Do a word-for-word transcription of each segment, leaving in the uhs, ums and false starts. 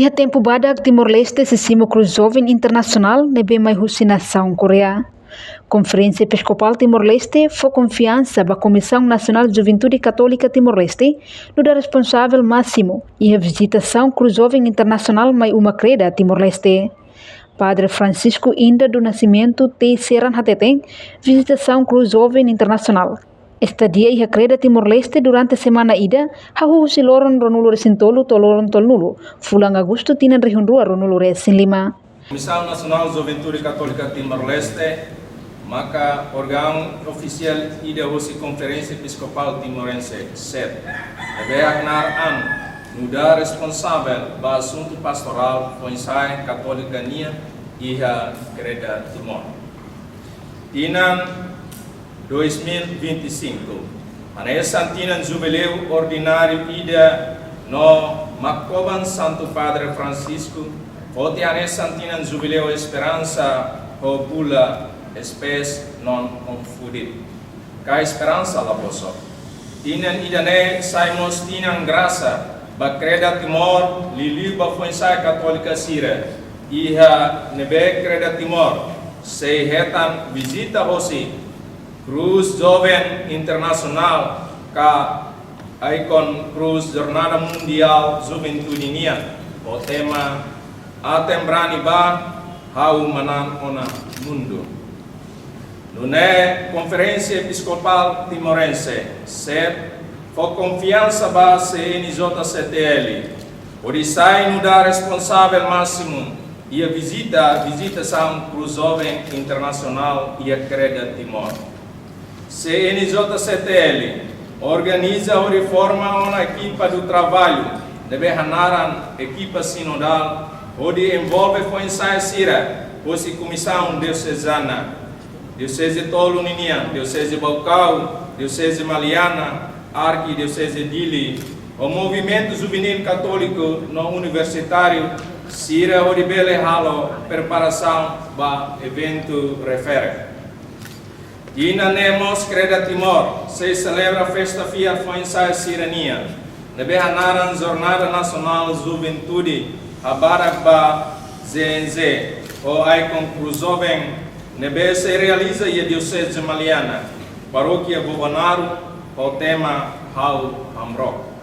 Iha tempu badak Timor-Leste sei simu Krús Joven Internasionál ne'ebé mai husi nasaun Koreia. Konferénsia Episkopál Timor-Leste fó konfiansa ba Komisaun Nasionál Juventude Katólika Timor-Leste nu'udar responsavel másimu iha vizitasaun Krús Joven Internasionál mai uma kreda Timor-Leste. Padre Francisco Inda do Nascimento Teixeira hateten, vizitasaun Krús Joven Internasionál, estadia iha kreda Timor-Leste durante semana ida, hahú husi loron ruanulu-resin-tolu to'o loron tolunulu fulan Agostu tinan rihun rua ruanulu-resin-lima. Komisaun Nasionál Juventude Katólika Timor-Leste maka órgaun ofisiál ida hosi Konferénsia Episkopál Timorense, set, ne'ebé haknaar an nu'udar responsavel ba asuntu pastorál foin-sa'e katólika nian iha kreda Timor. Tinan dois mil e vinte e cinco, hanesan tinan jubileu ordináriu ida no Makoban Santu Padre Francisco, foti hanesan tinan jubileu esperansa ho bula espes non confundit, ka esperansa la bosok. Tinan ida-ne'e sai mós tinan grasa ba kreda Timor, liuliu ba foin-sa'e katólika sira, iha ne'ebé kreda Timor sei hetan vizita hosi Krús Joven Internasionál ka ikon Krús Jornada Mundiál Juventude nian, ho tema Aten Brani Bá, Ha'u Manán Ona Mundu. Nune'e Konferénsia Episkopál Timorense, set, fó konfiansa ba C N J C T L hodi sai nu'udar responsavel másimu iha vizita, vizitasaun Krús Joven Internasionál iha kreda Timor. C N J C T L organiza hodi forma ona ekipa de traballu, ne'ebé hanaran ekipa sinodál, hodi envolve foin-sa'e sira hosi komisaun diosezana, dioseze tolu ninian, dioseze Baucau, dioseze Maliana, arkidioseze Dili, ho movimentu juvenil katóliku no universitáriu sira hodi bele halo preparasaun ba eventu refere. Tinan ne'e mós kreda Timor sei selebra festa fiar foin-sa'e sira-nian, ne'ebé hanaran Jornada Nasionál Juventude, habadak ba J N J, ho ikon Krús Joven, ne'ebé sei realiza iha Dioseze Maliana, Parókia Bobonaro, ho tema Ha'u Hamrook.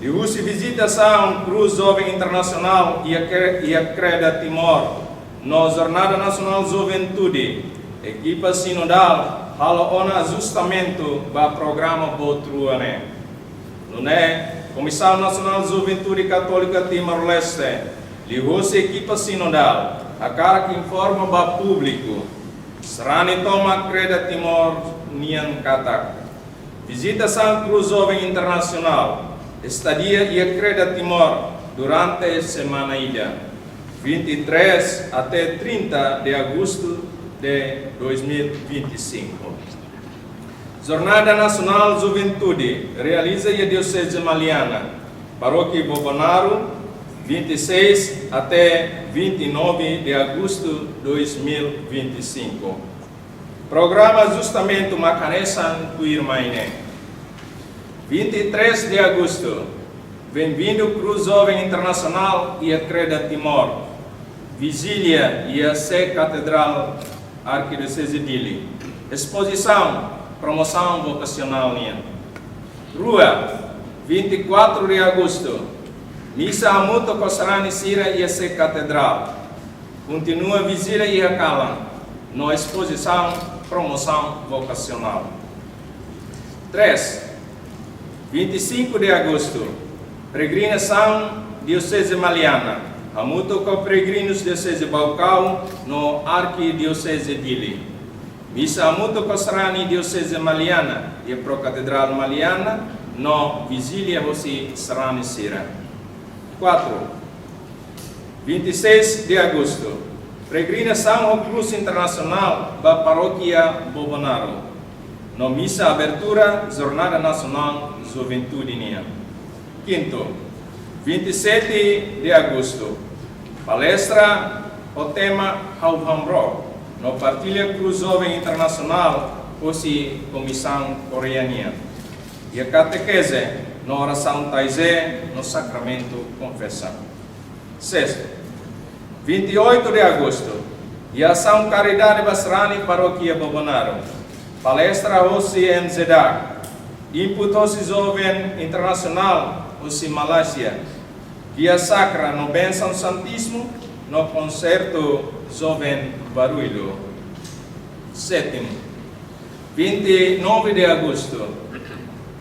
Liuhusi vizitasaun Krús Joven Internasionál iha kre-, iha kreda Timor, no Jornada Nasionál Juventude, ekipa sinodál halo ona ajustamentu ba programa boot rua ne'e. Nune'e, Komisaun Nasionál Juventude Katólika Timor-Leste, liuhusi ekipa sinodál, hakarak informa ba públiku sarani tomak kreda Timor nian katak vizitasaun Krús Joven Internasionál estadia iha kreda Timor durante semana ida, vinte e três até trinta de agosto de dois mil e vinte e cinco. Jornada Nasionál Juventude realiza iha Dioseze Maliana, Parókia Bobonaro, vinte e seis até vinte e nove de agosto dois mil e vinte e cinco. Programa ajustamentu mak hanesan tuirmai ne'e. Vinte e três de agosto, Bem-vindo Krús Joven Internasionál iha kreda Timor. Vijília iha Sé Katedrál, Arkidioseze Dili. Espozisaun promosaun vokasionál nian. Rua, vinte e quatro de agosto, misa hamutuk ho sarani sira iha Sé Katedrál. Kontinua vijília iha kalan, no espozisaun promosaun vokasionál. Três, vinte e cinco de agosto, peregrinasaun Dioseze Maliana, hamutuk ho peregrinus Dioseze Baucau no Arkidioseze Dili. Misa hamutuk ho sarani Dioseze Maliana iha Pró-Katedrál Maliana, no vijília hosi sarani sira. Quatro, vinte e seis de agosto, peregrinasaun ho krús internasionál ba Parókia Bobonaro, no misa abertura Jornada Nasionál Juventude nian. Quinto, vinte e sete de agosto, palestra ho tema Ha'u Hamrook, no partilla Krús Joven Internasionál hosi Komisaun Koreia nian. Iha katekeze, no orasaun Taizé, no sakramentu konfesaun. Sestu, vinte e oito de agosto, iha asaun karidade ba sarani Parókia Bobonaro. Palestra hosi M Z A, input hosi joven internasionál hosi Malázia, via sakra no bensaun Santísimu, no konsertu joven Barulho. Sétimu, vinte e nove de agosto,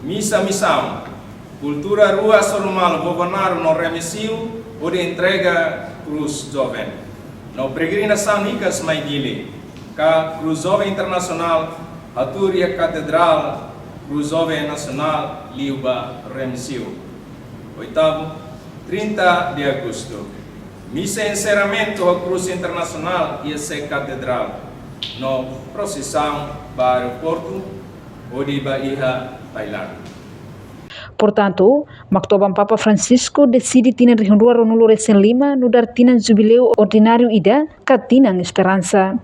misa misaun, kultura rua hasoru malu Bobonaro no Remexio, hodi entrega krús joven. No peregrinasaun hikas mai Dili, ka krús joven internasionál, hatuur iha katedrál, krús joven nasionál, liu ba Remexio. Oitavu, trinta de agosto, misa enserramentu ho krús internasionál iha sé katedrál, no prosisaun ba aeroportu, hodi ba iha Thailand. Portantu, Maktoban Papa Francisco deside tinan rihun rua ruanulu resin lima nu'udar tinan jubileu ordináriu ida, ka tinan esperansa.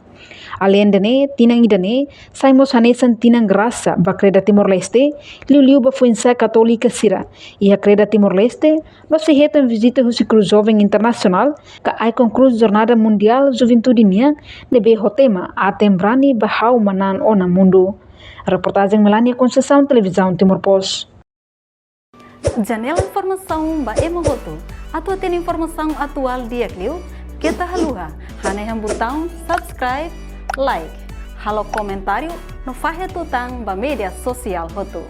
Aleinde ne'e, tinan ida-ne'e sai mós hanesan tinan grasa ba kreda Timor-Leste, liuliu ba foin-sa'e katólika sira. Iha kreda Timor-Leste, no sei hetan vizita husi Krús Joven Internasionál, ka ikon krús Jornada Mundiál Juventude nian, ne'ebé ho tema Aten Brani ba Ha'u Manán Ona Mundu. Reportajen Melania Conceição, Televizaun Timor Post. Janela informasaun ba ema hotu. Atu hatene informasaun atuál di'ak liu, keta haluha hanehan butaun subscribe, like, halo komentáriu, no fahe tutan ba média sosiál hotu.